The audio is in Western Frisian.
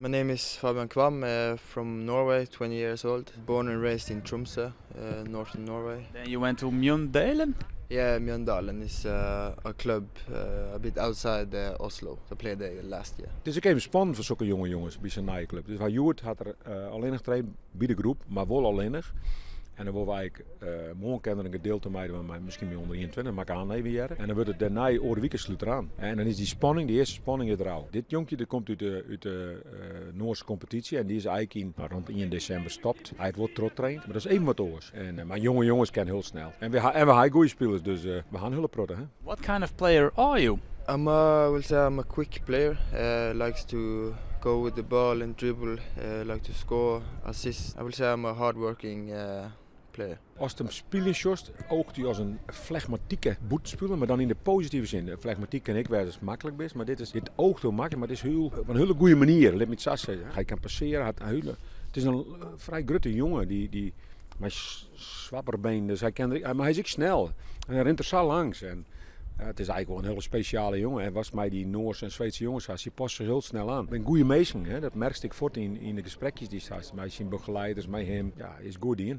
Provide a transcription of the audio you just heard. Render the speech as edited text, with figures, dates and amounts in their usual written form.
My name is Fabian Kvam, from Norway, 20 years old, born and raised in Tromsø, northern Norway. Then you went to Mjøndalen? Yeah, Mjøndalen is a club a bit outside Oslo. I played there last year. It is ek even spannend foar sokke jonge jonges by sa'n nije klup. Dus hjoed hat er allinnich traind by de groep, mar wol allinnich. En dan wolle wy ek moarn kin er in gedeelte meidwaan mei miskien by ûnder 21, mar ik aan even hearre. En dan wurdt it dêrnei oare wike slút er oan. En dan is dy spanning, dy earste spanning is der ôf. Dit jonkje dat komt út de Noarske kompetysje en dy is eins yn, no, rûn 1 desimber stopt. Hy hat wol trochtraind, mar dat is even wat oars. En, mar jonge jonges kinne hiel snel. En wy ha goede spilers, dus we ha in hiele protte. Hè? What kind of player are you? I will say I'm a quick player. Likes to go with the ball and dribble. Like to score, assist. I will say I'm a hardworking player. Ast him spyljen sjochst, oogt hy as in flegmatike bûtenspiler, mar dan yn de positive sin. Flegmatyk kin ek wêze ast maklik bist, mar dit oogt hiel maklik, mar it is op in hiele goede manier, lit my it sa sizze. Hy kin passearje, it is in frij grutte jonge, dy mei swabberbeen, dus mar hy is ek snel. En hy rint der sa lâns. En, ja, it is eigentlik wol in hiele spesjale jonge. En watst mei dy Noarske en Sweedske jonges hast, dy passe hiel snel oan. Binne goede minsken, hè? Dat merkst ek fuort yn de gesprekjes dy'tst hast. Mei syn begelieders, mei him. Ja, is goed dien.